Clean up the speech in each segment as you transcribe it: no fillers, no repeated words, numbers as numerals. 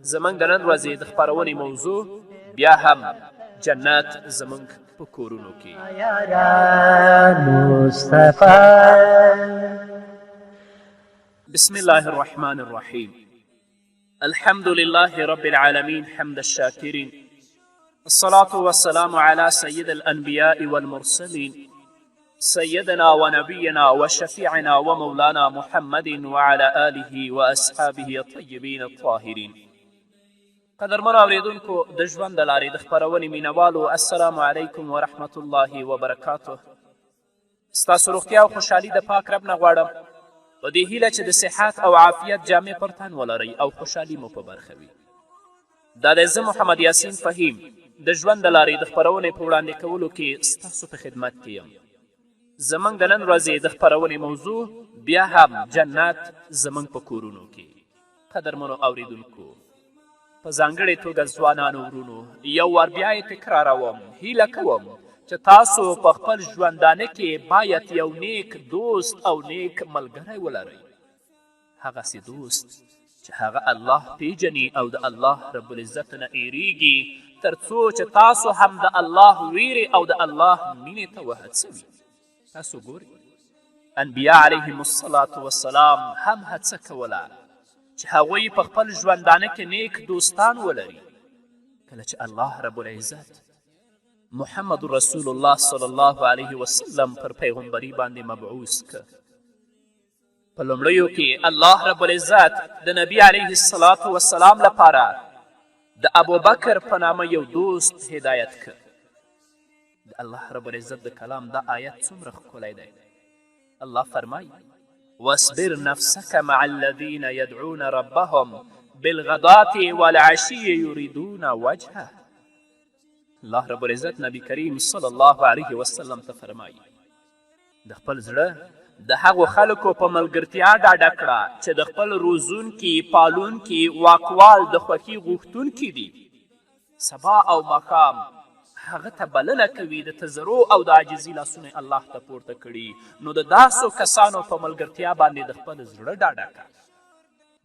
زموږ د نن ورځې د خپرونې موضوع بیا هم جنت زموږ په کورونو کې. بسم الله الرحمن الرحیم. الحمد لله رب العالمين حمد الشاكرين، الصلاة والسلام على سيد الأنبياء والمرسلين، سيدنا ونبينا وشفيعنا ومولانا محمد وعلى آله وأصحابه الطيبين الطاهرين. قدرمنو اوریدونکو، د ژوند د لارې د خپرونې مینوالو، السلام علیکم ورحمت الله وبرکاته. ستاسو روغتیا او خوشحالي د پاک رب نه غواړم، په دې هیله چې د صحت او عافیت جامې پر تن ولرئ او خوشحالي مو په برخه وي. دا دی زه محمد یاسین فهیم د ژوند د لارې د خپرونې په وړاندې کولو کې ستاسو په خدمت کې یم. زموږ د نن ورځې د خپرونې موضوع بیا هم جنت زموږ په کورونو کې. قدرمنو اوریدونکو، په ځانګړې توګه ځوانانو ورونو، یو وار بیا یې تکراروم، هیله کوم چې تاسو په خپل ژوندانه کې باید یو نیک دوست او نیک ملګری ولرئ، هغسې دوست چې هغه الله پیژني او د الله رب العزت نه ایریږي، تر څو چې تاسو هم د الله ویرې او د الله مینې ته وهڅوي. تاسو ګورئ، انبیا علیهم الصلاة والسلام هم هڅه کوله چې هغوی په خپل ژوندانه کې نیک دوستان ولري. کله چې الله رب العزت محمد رسول الله صلی الله علیه وسلم پر پیغمبري باندې مبعوث که، په لومړیو کې الله رب العزت د نبی علیه الصلاة والسلام لپاره د ابوبکر په نامه یو دوست هدایت که. د الله رب العزت د کلام دا آیت څومره ښکلی دی. الله فرمایي: واصبر نفسك مع الذين يدعون ربهم بالغداة والعشي يريدون وجهه. الله رب العزت نبی کریم صلی الله علیه وسلم ته فرمایي: د خپل زړه د هغو خلکو په ملګرتیا ډاډه کړه چې د خپل روزونکي، پالونکي، واکوال د خوښي غوښتونکي دي. سبا او ماښام هغه ته بلنه کوي، د تضرع او د عاجزي لاسونه الله ته پورته کړي. نو د داسو کسانو په ملګرتیا باندې د خپل زړه ډاډه کړه.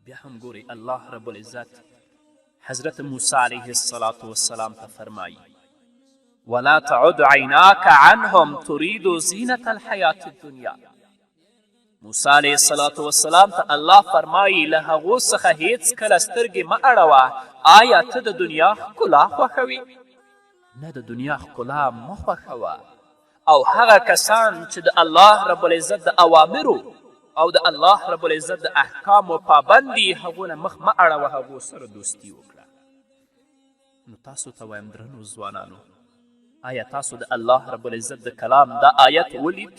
بیا هم ګورئ، الله رب العزت حضرت موسی علیه الصلاة والسلام ته فرمایي: ولا تعد عیناک عنهم ترید زینة الحیاة الدنیا. موسی علیه الصلاة والسلام ته الله فرمایي: له هغو څخه هیڅکله سترګې مه اړوه. آیا ته د دنیا ښکلا خوښوې؟ نه، د دنیا ښکلا مه خوښوه، او هغه کسان چې د الله رب العزت د اوامرو او د الله رب العزت د احکامو پابند دي، هغو نه مخ مه اړوه، هغو سره دوستي وکړه. نو تاسو ته وایم درنو ځوانانو، آیا تاسو د الله رب العزت د کلام دا آیت ولید؟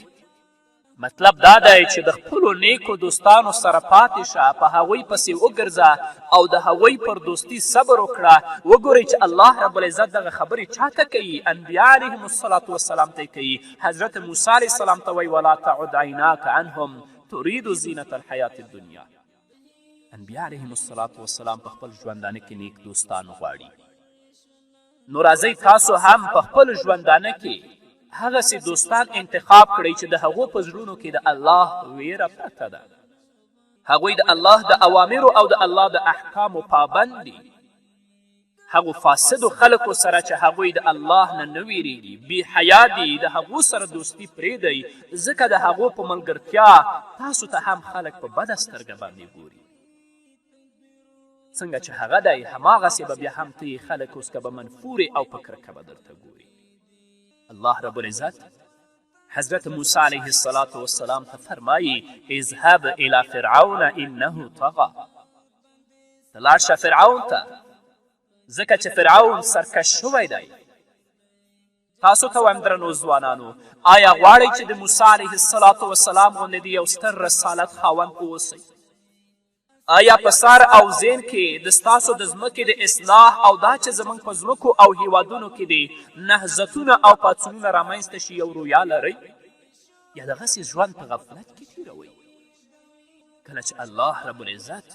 مطلب دا دی چې د خپلو نیکو دوستانو سره پاتې شه، په هغوی پسې وګرځه او د هغوی پر دوستی صبر وکړه. وګورئ چې الله رب العزت دغه خبرې چاته کوي؟ انبیا علیهم الصلاة والسلام ته کوي. حضرت موسی علیه السلام ته وایي: ولا تعد عیناک عنهم ترید زینة الحیاة الدنیا. انبیا علیهم الصلاة والسلام په خپل ژوندانه کې نیک دوستان غواړي. نو راځئ تاسو هم په خپل ژوندانه کې هغسې دوستان انتخاب کړئ چې د هغو په زړونو کې د الله ویره پرته ده، هغوی د الله د اوامرو او د الله د احکامو پابند دي. هغو فاسدو خلکو سره چې هغوی د الله نه نه ویریږي، بې حیا دي، د هغو سره دوستي پرېږدئ، ځکه د هغو په ملګرتیا تاسو ته هم خلک په بده سترګه باندې ګوري. څنګه چې هغه دی هماغسې به بیا هم ته یې خلک اوس که به منفورې او په کرکه به درته ګوري. الله رب العزت حضرت موسی علیه الصلاة والسلام ته فرمایي: اذهب الى فرعون انه طغى. ته لاړ شه فرعون ته، ځکه چې فرعون سرکش شوی دی. تاسو ته وایم درنو ځوانانو، آیا غواړئ چې د موسی علیه الصلاة والسلام غوندې د یو ستر رسالت خاوند اوسئ؟ آیا په سر او ذهن کې د ستاسو د ځمکې د اصلاح او دا چې زموږ په ځمکو او هیوادونو کې دې نهضتونه او پاڅونونه رامنځته شي یو رویا لرئ، یا دغسې ژوند په غفلت کې تیروئ؟ کله چې الله رب العزت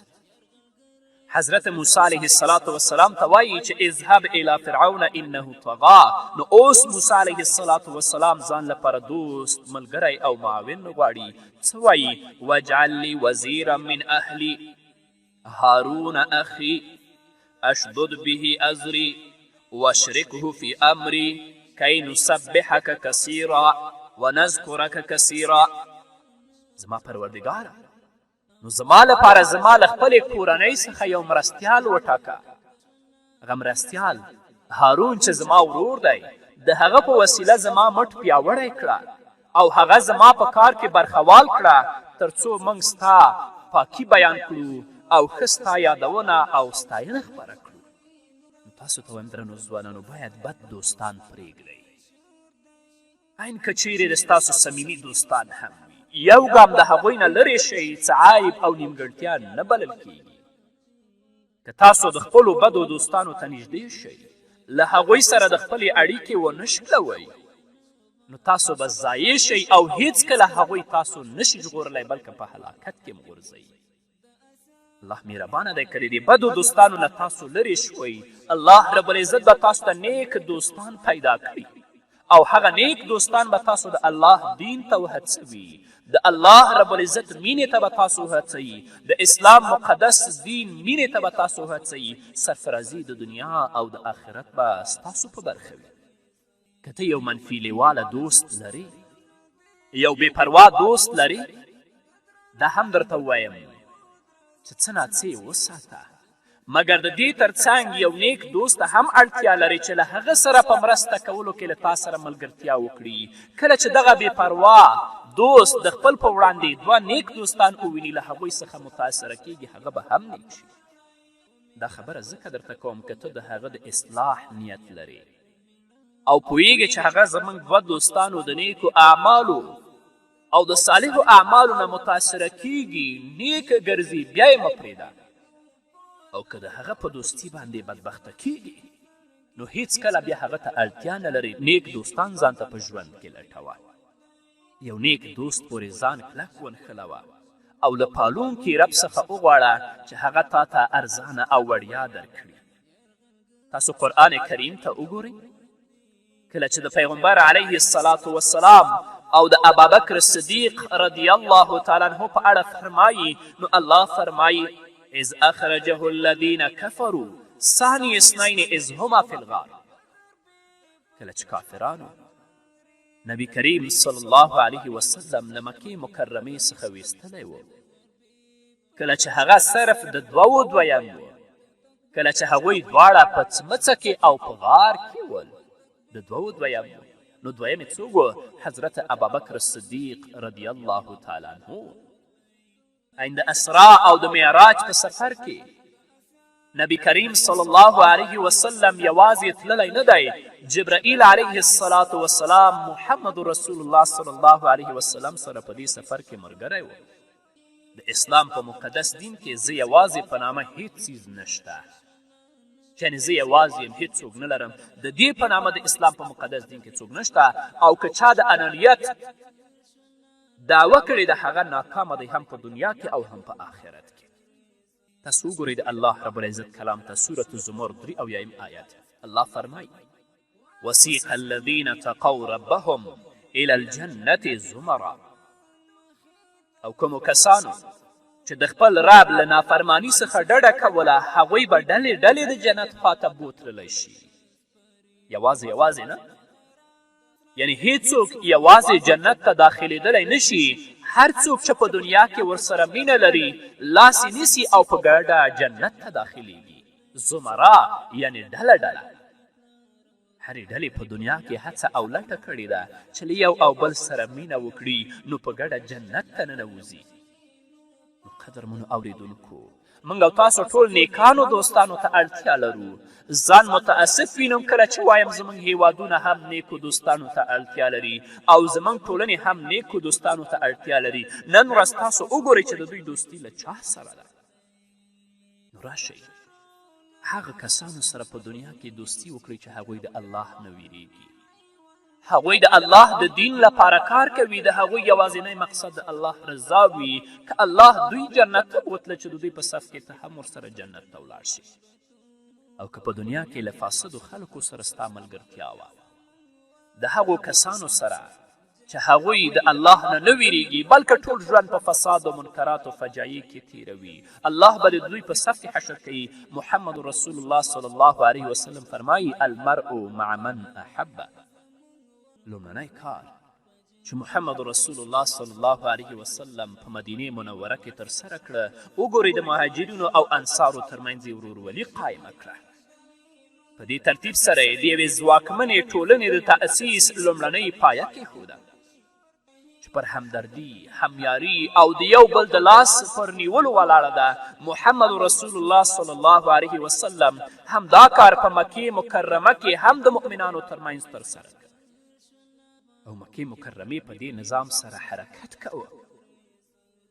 حضرت موسی علیه الصلاة والسلام ته وایي چې اذهب الی فرعون انه طغا، نو اوس موسی علیه الصلاة والسلام ځان لپاره دوست، ملګری او معاون غواړي. څه وایي؟ واجعل لي وزیرا من اهلي هارون اخي اشدد به ازري واشرکه فی امري کی نسبحک کثیرا ونذکرک کثیرا. زما پروردګاره، نو زما لپاره زما له خپلې کورنۍ څخه یو مرستیال وټاکه، هغه مرستیال هارون چې زما ورور دی، د هغه په وسیله زما مټ پیاوړی کړه او هغه زما په کار کې برخوال کړه، تر څو موږ ستا پاکي بیان کړو او ښه ستا یادونه او ستاینه خپره کړو. نو تاسو ته وایم درنو ځوانانو، باید بد دوستان پرېږدئ، عین که چیرې د ستاسو صمیمي دوستان هم وي، یو ګام د هغوی نه لرې شئ، څه عیب او نیمګړتیا نه بلل کیږي. که تاسو د خپلو بدو دوستانو ته نږدې شئ، له هغوی سره د خپلې اړیکې ونه شکلوئ، نو تاسو به ضایع شئ او هیڅکله هغوی تاسو نشي ژغورلی، بلکه په هلاکت کې مو غورځوي. الله مهربانه دی، که د دې بدو دوستانو نه تاسو لرې شوئ، الله رب العزت به تاسو ته نیک دوستان پیدا کړي او هغه نیک دوستان به تاسو د الله دین ته وهڅوي، د الله رب العزت مینې ته به تاسو وهڅوي، د اسلام مقدس دین مینې ته به تاسو وهڅوي. سرفرازي د دنیا او د آخرت به ستاسو په برخه وي. که ته یو منفي لیواله دوست لرې، یو بې پروا دوست لرې، دا هم درته ووایم چې څه ناڅه یې وساته، مګر د دې ترڅنګ یو نیک دوست ته هم اړتیا لرې چې له هغه سره په مرسته کولو کې له تا سره ملګرتیا وکړي. کله چې دغه بې پروا دوست د خپل په وړاندې دوه نیک دوستان وویني، له هغوی څخه متاثره کیږي، هغه به هم نیک شي. دا خبره ځکه درته کوم که ته د هغه د اصلاح نیت لرې او پوهیږي چې هغه زموږ دوه دوستانو د نیکو اعمالو او د صالحو اعمالو نه متاثره کیږي، نیک ګرځي، بیا یې مه پرېږده. او که د هغه په دوستي باندې بدبخته کیږي، نو هیڅکله بیا هغه ته اړتیا نه لري. نیک دوستان ځان ته په ژوند کې لټوه، یو نیک دوست پورې ځان کلک ونښلوه او له پالونکي رب څخه وغواړه چې هغه تا ته ارزانه او وړیا درکړي. تاسو قرآن کریم ته وګورئ، کله چې د پیغمبر علیه الصلاة والسلام او د ابابکر صدیق رضی الله تعالی عنه په اړه فرمایي، نو الله فرمایي: اذ اخرجه الذین کفروا ثانی اثنین اذ هما فی الغار. کله چې کافرانو نبی کریم صلی الله علیه وسلم له مکې مکرمې څخه ویستلی و، کله چې هغه صرف د دوو دویم و، کله چې هغوی دواړه په څمڅه کې او په غار کې ول، د دوو دویم و، نو دویم یې څوک و؟ حضرت ابابکر صدیق رضی الله تعالی عنه. عند اسراء او د معراج په سفر کې نبی کریم صلی الله علیه وسلم یوازې تللی نه دی، جبرائیل علیه الصلاة والسلام محمد رسول الله صلی الله علیه وسلم سره په دې سفر کې ملګری و. د اسلام په مقدس دین کې زه یوازې په نامه هیڅ څیز نشته، یعنې زه یوازې یم، هیڅ څوک نه لرم، د دې په نامه د اسلام په مقدس دین کې څوک نشته. او که چا د انانیت دعوه کړې ده، هغه ناکامه دی، هم په دنیا کې او هم په آخرت کې. تاسو وګورئ د الله رب العزت کلام ته، سورة زمر 73 آیت، الله فرمایي: وسیق الذین تقوا ربهم الى الجنة زمرا. او کومو کسانو چې د خپل رب له نافرمانی څخه ډډه کوله، هغوی به ډلې ډلې د جنت خواته بوتللی شي. یوازې یوازې نه، یعنی هیڅوک یوازې جنت ته داخلېدلی نشي. هر څوک چې په دنیا کې ورسره مینه لري، لاس یې نیسي او په ګډه جنت ته داخلیږي. زمرا یعنی ډله ډله. هرې ډلې په دنیا کې هڅه او لټه کړې ده چې له یو او بل سره مینه وکړي، نو په ګډه جنت ته ننوځي. نو قدرمنو اوریدونکو، موږ او تاسو ټول نیکانو دوستانو ته اړتیا لرو. ځان متاسف وینم کله چې وایم زموږ هیوادونه هم نیکو دوستانو ته اړتیا لري او زموږ ټولنې هم نیکو دوستانو ته اړتیا لري. نن ورځ تاسو وګورئ چې د دوی دوستي له چا سره ده. نو راشئ هغه کسانو سره په دنیا کې دوستي وکړئ چې هغوی د الله نه ویریږي، هغوی د الله د دین لپاره کار کوي، د هغوی یوازینی مقصد د الله رضا وي. که الله دوی جنت ته بوتله، چې د دوی په صف کې ته هم ورسره جنت ته ولاړ شي. او که په دنیا کې له فاسدو خلکو سره ستا ملګرتیا وه، د هغو کسانو سره چې هغوی د الله نه نه ویریږي، بلکه ټول ژوند په فساد او منکراتو فجایع کې تیروي، الله به د دوی په صف کې حشر کوي. محمد رسول الله صلی الله علیه وسلم فرمایي: المرء مع من احب. لومړنی کار چې محمد رسول الله صلی الله علیه وسلم په مدینې منوره کې ترسره کړه، وګورئ د مهاجرینو او انصارو ترمنځ یې ورورولي قایمه کړه. په دې ترتیب سره یې د یوې ځواکمنې ټولنې د تأسیس لومړنۍ پایه کیښوده چې پر همدردي، همیاري او د یو بل د لاس پر نیولو ولاړه ده. محمد رسول الله صلی الله علیه وسلم همدا کار په مکې مکرمه کې هم د مؤمنانو ترمنځ ترسره کړ او مکې مکرمې په دې نظام سره حرکت کاوه.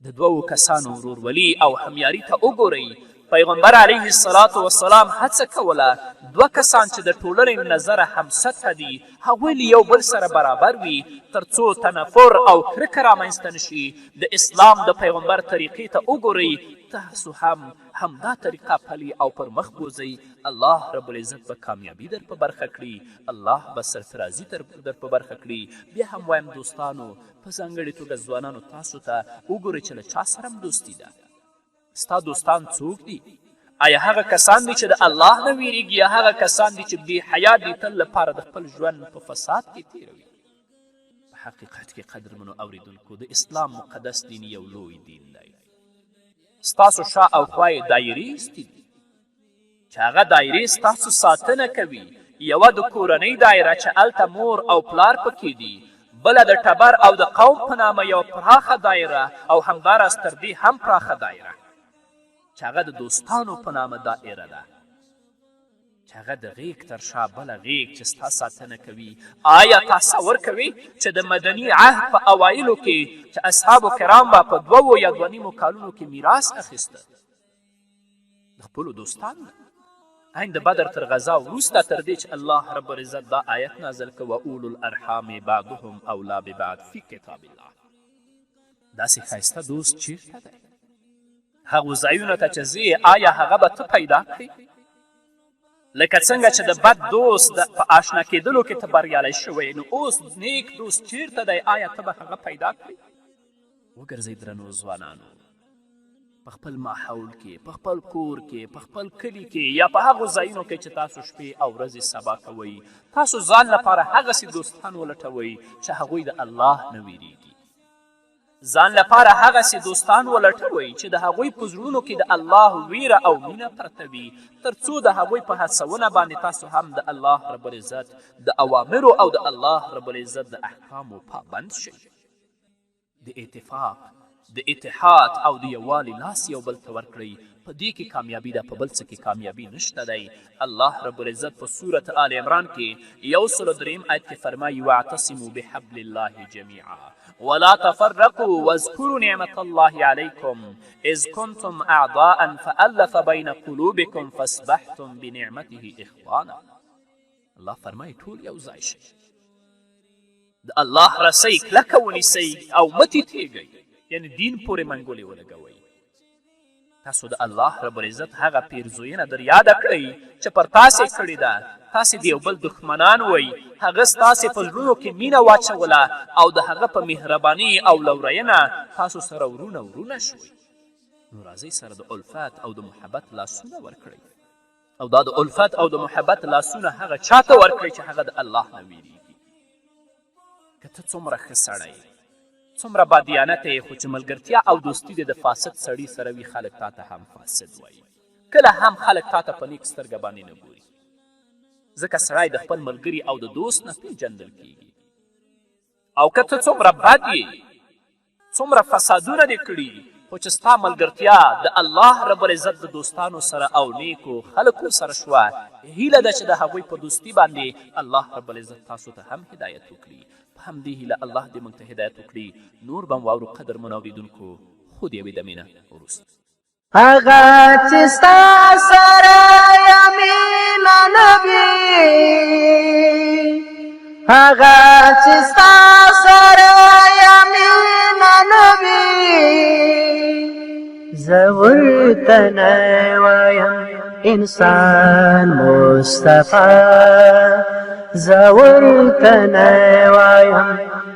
د دوو کسانو ورورولي او همیاري ته وګورئ. پیغمبر علیه الصلاة والسلام هڅه کوله دوه کسان چې د ټولنې له نظره همسطحه دي، هغوی له یو بل سره برابر وي، تر څو تنفر او کرکه رامنځته نشي. د اسلام د پیغمبر طریقې ته وګورئ، تاسو هم همدا طریقه پلي او پر مخ بوځئ، الله رب العزت به کامیابي در په برخه کړي، الله به سرفرازي در په برخه کړي. بیا هم وایم دوستانو، په ځانګړې توګه ځوانانو تاسو ته، وګورئ چې له چا سره هم دوستي ده. ستا دوستان څوک دي؟ آیا هغه کسان دي چې د الله نه ویریږي یا هغه کسان دي چې بې حیا دي، تل لپاره د خپل ژوند په فساد کې تیروي؟ په حقیقت کې قدرمنو اوریدونکو، د اسلام مقدس دین یو لوی دین دی. ستاسو شا او خوا یې دایرې ایستې دي چې هغه دایرې ستاسو ساتنه کوي. یوه د کورنۍ دایره چې هلته مور او پلار پکې دي، بله د ټبر او د قوم په نامه یوه پراخه دایره، او همداراز تر دې هم پراخه دایره چې هغه د دوستانو په نامه دایره ده، چې هغه د غیږ تر شا بله غیږ چې ستا ساتنه کوي. آیا تصور کوي چې د مدني عهد په اوایلو کې چې اصحابو کرام به په دوو یا دوه نیمو کالونو کې میراث اخیسته د خپلو دوستانو نه، عین د بدر تر غزا وروسته تر دې چې الله رب العزت دا آیت نازل کړ: واولو الارحام بعضهم اولا ببعض فی کتاب الله. داسې ښایسته دوست چیرته دی؟ هغو ځایونو ته چې ځې، آیا هغه به ته پیدا کړې؟ لکه څنګه چې د بد دوست په آشنا کېدلو کې ته بریالی شوی، نو اوس نیک دوست چیرته دی؟ آیا ته به هغه پیدا کړې؟ وګرځئ درنو ځوانانو، په خپل ماحول کې، په خپل کور کې، په خپل کلي کې، یا په هغو ځایونو کې چې تاسو شپې او ورځې سبا کوئ، تاسو ځان لپاره هغسې دوستان ولټوئ چې هغوی د الله نه ویریږي. ځان لپاره هغسې دوستان ولټوئ چې د هغوی په زړونو کې د الله ویره او مینه پرته وي، تر څو د هغوی په هڅونه باندې تاسو هم د الله رب العزت د اوامرو او د الله رب العزت د احکامو پابند شئ. د اتفاق، د اتحاد او د یووالي لاس یو بل ته ورکړئ، په دې کې کامیابي ده، په بل څه کې کامیابي نشته دی. الله رب العزت په سورة آل عمران کې 103 آیت کې فرمایي: واعتصموا بحبل الله جمیعا ولا تفرقوا واذکروا نعمت الله علیکم اذ کنتم اعداء فألف بین قلوبکم فاصبحتم بنعمته اخوانا. الله فرمایي ټول یو ځای شئ، د الله رسۍ کلکه ونیسئ او مه تیتیږئ، یعنې دین پورې منګولې ولګوئ. تاسو د الله رب العزت هغه پیرزوینه در یاده کړئ چې پر تاسې کړې ده. تاسې د یو بل دښمنان وئ، هغه ستاسې په زړونو کې مینه واچوله او د هغه په مهرباني او لورینه تاسو سره ورونه ورونه شوئ. نو راځئ سره د الفت او د محبت لاسونه ورکړئ، او دا د الفت او د محبت لاسونه هغه چاته ورکړئ چې هغه د الله نه ویریږي. که ته څومره ښه سړی، څومره بادیانته یې، خو چې ملګرتیا او دوستي دې د فاسد سړي سره وي، خلک تا ته هم فاسد وایي. کله هم خلک تا ته په نیک سترګه باندې نه ګوري، ځکه سړی د خپل ملګري او د دوست نه پیژندل کیږي. او که ته څومره بد یې، څومره فسادونه دې کړي، خو چې ستا ملګرتیا د الله رب العزت د دوستانو سره او نیکو خلکو سره شوه، هیله ده چې د هغوی په دوستي باندې الله رب العزت تاسو ته هم هدایت وکړي. په همدې هیله الله دې موږ ته هدایت وکړي. نور به هم واورو قدرمنو اورېدونکو، خو د یوې دمې نه وروسته. هغه چې ستا سره یمینه نه وي، هغه چې ستا سره یمینه نه وي، زه ورته نه وایم انسان مصطفی، زه ورته نه وایم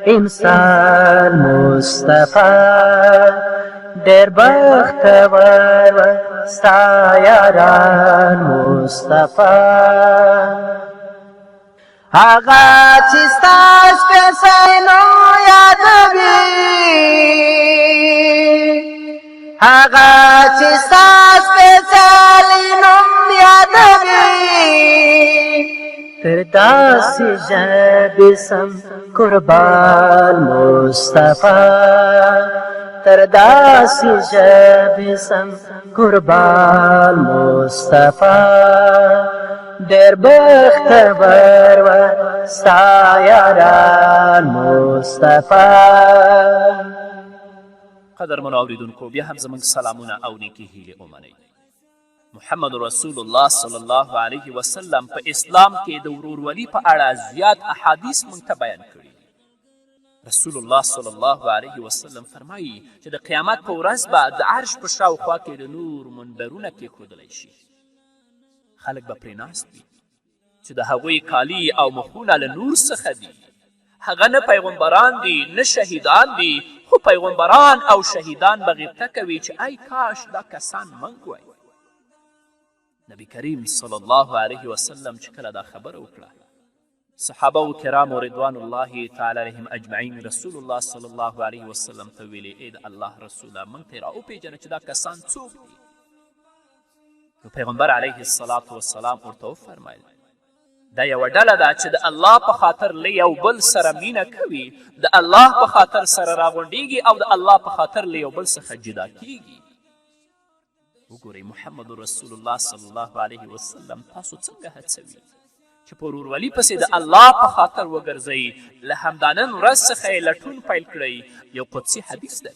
انسان مصطفی، ډېر بختور ستا یاران مصطفی. هغه چې ستا سپېڅلو یادوي، هغه چې ستا سپېڅلی نوم یادوي، تر داسې ژبې سم قربان مصطفی، تر داسې ژبې سم قربان مصطفی، ډېر بختور و ستا یاران مصطفی. قدرمنو اوریدونکو، بیا هم زموږ سلامونه او نیکې هیلې ومنئ. محمد رسول الله صلی الله علیه وسلم په اسلام کې د ورورولي په اړه زیات احادیث موږ ته بیان کړي دي. رسول الله صلی الله علیه وسلم فرمایي چې د قیامت په ورځ به د عرش په شاوخوا کې د نور منبرونه کیښودلی شي، خلک به پرې ناست وي چې د هغوی کالي او مخونه له نور څخه دي. هغه نه پیغمبران دي نه شهیدان دي، خو پیغمبران او شهیدان به غبطه کوي چې ای کاش دا کسان موږ وای. نبی کریم صلی الله علیه وسلم چې کله دا خبره وکړه، صحابه و کرامو رضوان الله تعالی علیهم اجمعین رسول الله صلی الله علیه وسلم ته ویلې: ای د الله رسوله، موږ ته یې راوپېژنه چې دا کسان څوک دي. نو پیغمبر علیه الصلاة والسلام ورته وفرمیل: دا یوه ډله ده چې د الله په خاطر له یو بل سره مینه کوي، د الله په خاطر سره راغونډیږي او د الله په خاطر له یو بل څخه جدا کیږي. وګورئ، محمد رسول الله صلی الله علیه وسلم تاسو څنګه هڅوي چې په ورورولي پسې د الله په خاطر وګرځئ. له همدا نن ورځ څخه یې لټون پیل کړئ. یو قدسي حدیث دی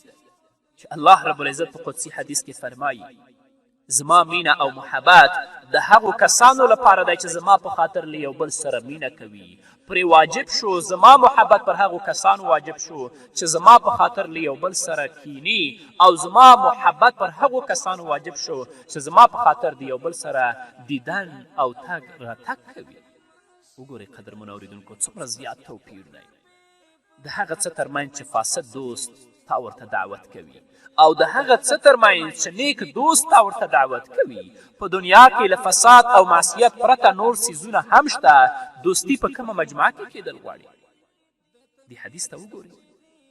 چې الله رب العزت په قدسي حدیث کې فرمایي: زما مینه او محبت د هغو کسانو لپاره دی چې زما په خاطر له یو بل سره مینه کوي. پرې واجب شو، زما محبت پر هغو کسانو واجب شو چې زما په خاطر له یو بل سره کیني، او زما محبت پر هغو کسانو واجب شو چې زما په خاطر د یو بل سره دیدن او تګ راتګ کوي. وګورئ قدرمنو اورېدونکو، څومره زیات توپیر دی د هغه څه ترمنځ چې فاسد دوست تا ورته دعوت کوي او د هغه څه ترمنځ چې نیک دوست تا ورته دعوت کوي. په دنیا کې له فساد او معصیت پرته نور څیزونه هم شته، دوستي په کومه مجموعه کې کېدل غواړي؟ دې حدیث ته وګورئ.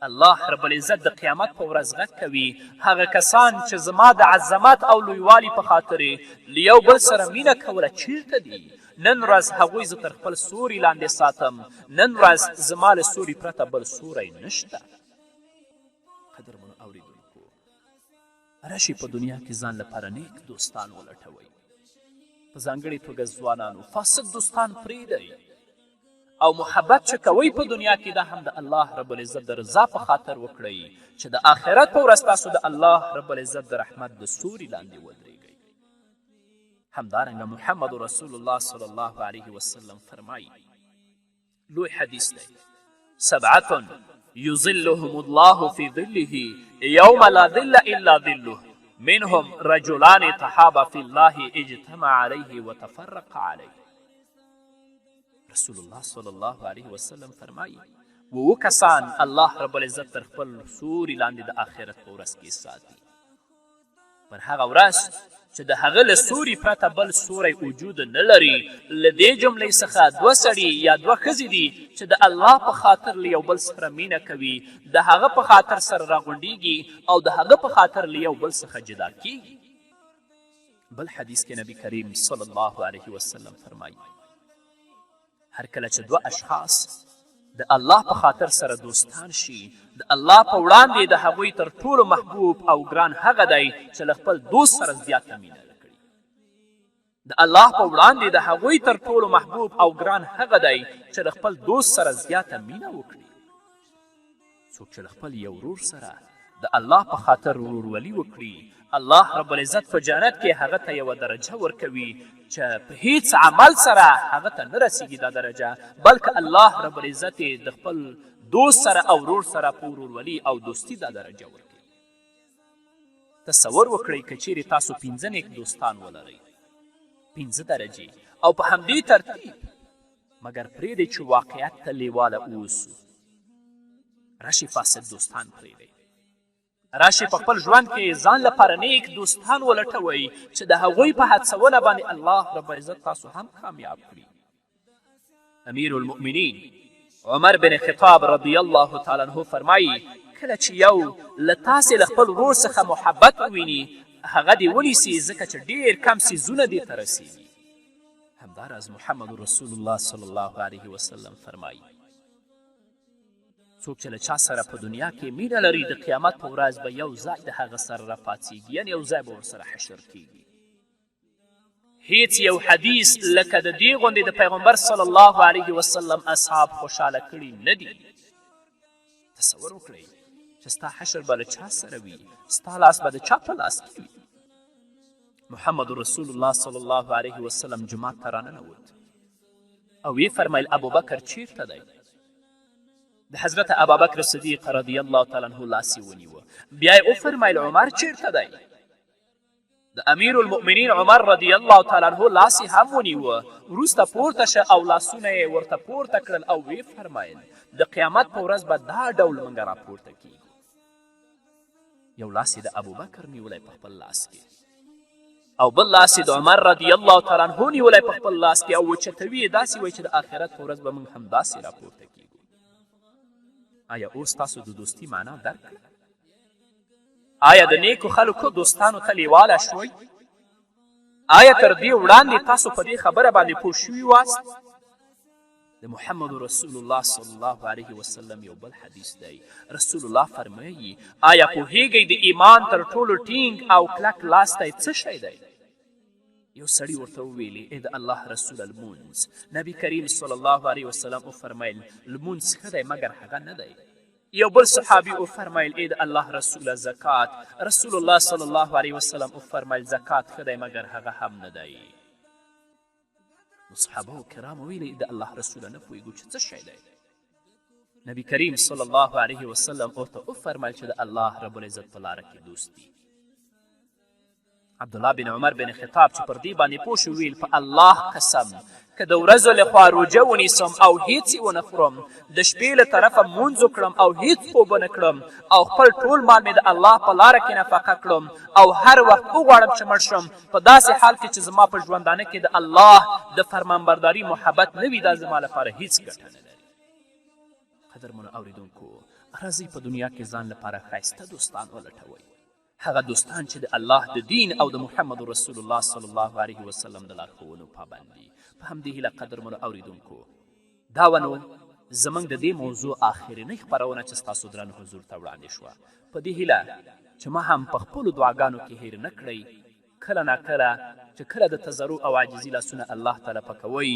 الله رب العزت د قیامت په ورځ غږ کوي: هغه کسان چې زما د عظمت او لویوالي په خاطر له یو بل سره مینه کوله چیرته دي؟ نن ورځ هغوی زه تر خپل سوري لاندې ساتم، نن ورځ زما له سوري پرته بل سوری نشته. قدرمنو اوریدونکو، راشئ په دنیا کې ځان لپاره نیک دوستان ولټوئ، په ځانګړې توګه ځوانانو. فاسد دوستان پرېږدئ او محبت چې کوئ په دنیا کې، دا هم د الله رب العزت د رضا په خاطر وکړئ چې د آخرت په ورځ تاسو د الله رب العزت د رحمت د سوري لاندې ودرېږئ. همدارنګه محمد رسول الله صلی الله علیه وسلم فرمایي، لوی حدیث دی: سبعة يظلهم الله في ظله يوم لا ظل إلا ظله، منهم رجلان تحابا في الله اجتمع عليه وتفرق عليه. رسول الله صلی الله علیه وسلم فرمایي: اووه کسان الله رب العزت تر خپل سوري لاندې د آخرت په ورځ کې ساتي، پر هغه ورځ چې د هغه له سوري پرته بل سوری وجود نه لري. له دې جملې څخه دوه سړي یا دوه ښځې دي چې د الله په خاطر له یو بل سره مینه کوي، د هغه په خاطر سره راغونډیږي او د هغه په خاطر له یو بل څخه جدا کیږي. بل حدیث کې نبی کریم صلی الله علیه وسلم فرمایي: هر کله چې دوه اشخاص د الله په خاطر سره دوستان شي، د الله په وړاندې د هغوی تر ټولو محبوب او ګران هغه دی چې له خپل دوست سره زیاته مینه وکړي. د الله په وړاندې د هغوی تر ټولو محبوب او ګران هغه دی چې له خپل دوست سره زیاته مینه وکړي. څوک چې له خپل یو ورور سره د الله په خاطر ورورولي وکړي، الله رب العزت په جنت کې هغه ته یوه درجه ورکوي چې په هیڅ عمل سره هغه ته نه رسیږي دا درجه، بلکې الله رب العزت یې د خپل دوست سره او ورور سره په ورورولي او دوستي دا درجه ورکوي. تصور وکړئ که چیرې تاسو پنځه نیک دوستان ولرئ، پنځه درجې، او په همدې ترتیب. مګر پرېږدئ چې واقعیت ته لیواله اوسو. راشي فاسد دوستان پرېږدئ. راشي په خپل ژوند کې ځان لپاره نیک دوستان ولټوئ چې د هغوی په هڅونه باندې الله رب العزت تاسو هم کامیاب کړي. امیر المؤمنین عمر بن خطاب رضی الله تعالی عنه فرمایي کله چې یو له تاسې له خپل ورور څخه محبت وویني هغه دې ونیسي، ځکه چې ډېر کم څیزونه دې ته رسیږي. همداراز محمد رسول الله صلی الله علیه وسلم فرمایي څوک چې له چا سره په دنیا کې مینه لري د قیامت په ورځ به یو ځای د هغه سره راپاڅیږي، یعنې یو ځای به ورسره حشر کیږي. هیڅ یو حدیث لکه د دې غوندې د پیغمبر صلی الله علیه وسلم اصحاب خوشحاله کړي نه دي. تصور وکړئ چې ستا حشر به له چا سره وي، ستا لاس به د چا په لاس کې وي. محمد رسول الله صلی الله علیه وسلم جومات ته راننوت او ویې فرمیل ابوبکر چیرته دی؟ د حضرت ابابکر صدیق رضی الله تعالی عنه لاس یې ونیوه. بیا یې وفرمیل عمر چیرته دی؟ د امیر المؤمنین عمر رضی الله تعالی عنه لاس یې هم ونیوه. وروسته پورته شه او لاسونه یې ورته پورته کړل او ویې فرمایل د قیامت په ورځ به دا ډول موږ راپورته کیږو. یو لاس یې د ابوبکر نیولی په خپل لاس کې او بل لاس یې د عمر رضی الله تعالی عنه نیولی په خپل لاس کې او وچتوي یې داسې وایي چې د آخرت په ورځ به موږ همداسې راپورته کیږو. آیا اوس تاسو د دوستي معنا درک کړه؟ آیا د نیکو خلکو دوستانو ته لیواله شوئ؟ آیا تر دې وړاندې تاسو په دې خبره باندې پوه شوي واست؟ د محمد رسول الله صلی الله علیه وسلم یو بل حدیث دی، رسول الله فرمایي آیا پوهیږئ د ایمان تر ټولو ټینګ او کلک لاستی څه شی دی؟ یو سړي ورته وویلې ای د الله رسوله لمونځ. نبی کریم صلی الله علیه وسلم وفرمیل لمونځ ښه دی مګر هغه نه دی. یو بل صحابي وفرمیل ای د الله رسوله زکات. رسول الله صلی الله علیه وسلم وفرمیل زکات ښه دی مګر هغه هم نه دی. نو صحابه کرامو ویلې د الله رسوله نه پوهېږو چې څه شی دی. نبی کریم صلی الله علیه وسلم ورته وفرمیل چې د الله رب العزت په لاره کې دوستي. عبدالله بن عمر بن خطاب چې پر دې باندې پوه شو ویل په الله قسم که د ورځو لخوا روژه ونیسم او هیڅ یې ونه خورم، د شپې له طرفه مونځ وکړم او هیڅ خوب ونه کړم او خپل ټول مال مې د الله په لاره کې نفقه کړم او هر وخت وغواړم چې مړ شم په داسې حال کې چې زما په ژوندانه کې د الله د فرمانبرداري محبت نه وي، دا زما لپاره هیڅ ګټه نه لري. قدرمنو اوریدونکو، راځئ په دنیا کې ځان لپاره ښایسته دوستان ولټوئ، هغه دوستان چې د الله د دین او د محمد رسول الله صلی الله علیه وسلم د لارښوونو پابند دي. په همدې هیله قدرمنو اوریدونکو، دا وه نو زموږ د دې موضوع آخرینۍ خپرونه چې ستاسو درن حضور ته وړاندې شوه. په دې هیله چې ما هم په خپلو دعاګانو کې هیر نه کړئ. کله ناکله چې کله د تضرع او عاجزي لاسونه الله ته لپه کوئ،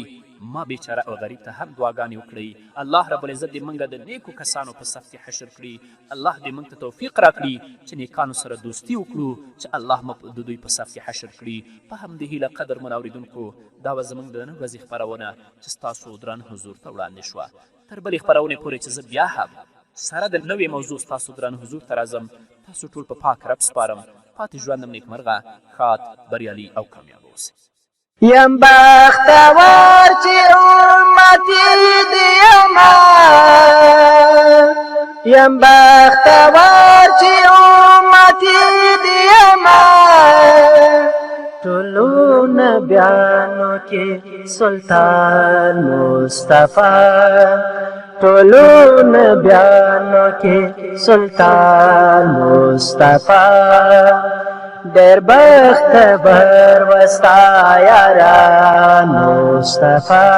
ما بیچاره او غریب ته هم دعاګانې وکړئ. الله رب العزت دې موږ د نیکو کسانو په صف کې حشر کړي. الله دې موږ ته توفیق راکړي چې نیکانو سره دوستي وکړو چې الله مو د دوی په صف کې حشر کړي. په همدې هیله قدرمنو اورېدونکو، دا وه زموږ د نن ورځې خپرونه چې ستاسو درانه حضور ته وړاندې شوه. تر بلې خپرونې پورې چې زه بیا هم سره د نوې موضوع ستاسو درانه حضور ته راځم، تاسو ټول په پاک رب سپارم. پاتې ژوند هم نیکمرغه، ښاد، بریالي او کامیاب اوسئ. یم بختور چې امتي دې یمه، یم بختور چې امتي دې یمه، ټولو نبیانو کې سلطان مصطفی، ټولو نبیانو کې سلطان مصطفی، ډېر بخت بر وستا یاران مصطفی.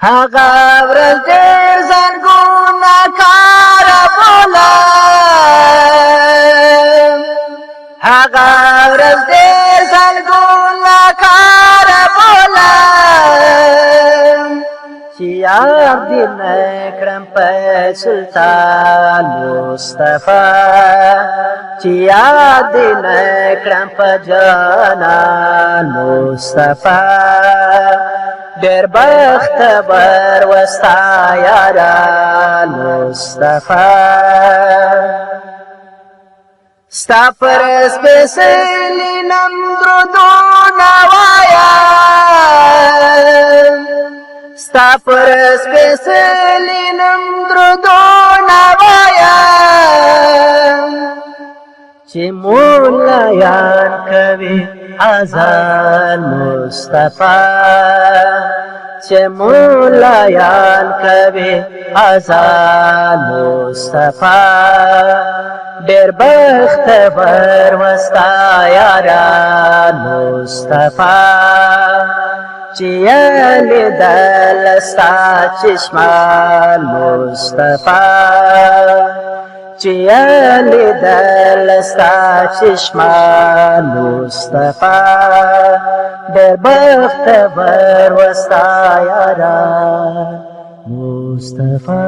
هغه ورځ ډېر ځانګونه کار بولم، هغه ورځ ډېر ځانګونه کار بولم، چې یاد دې نه کړم په سلطان مصطفی، چې یاد دې نه کړم په جانان مصطفی، ډېر بخت بر وستا یاران مصطفی. ستا پر سپېڅلي نوم درودونه وایم، ستا پر سپېڅلي نوم درودونه وایم، چې مولایان کوي اذان مصطفی، چې مولایان کوي اذان مصطفی. ډېر بخت ور وستا یاران مصطفی، چې لیدل ستا چشمان مصطفی، چې لیدل ستا چشمان مصطفی. ډېر بخت ور وستا یاران مصطفی.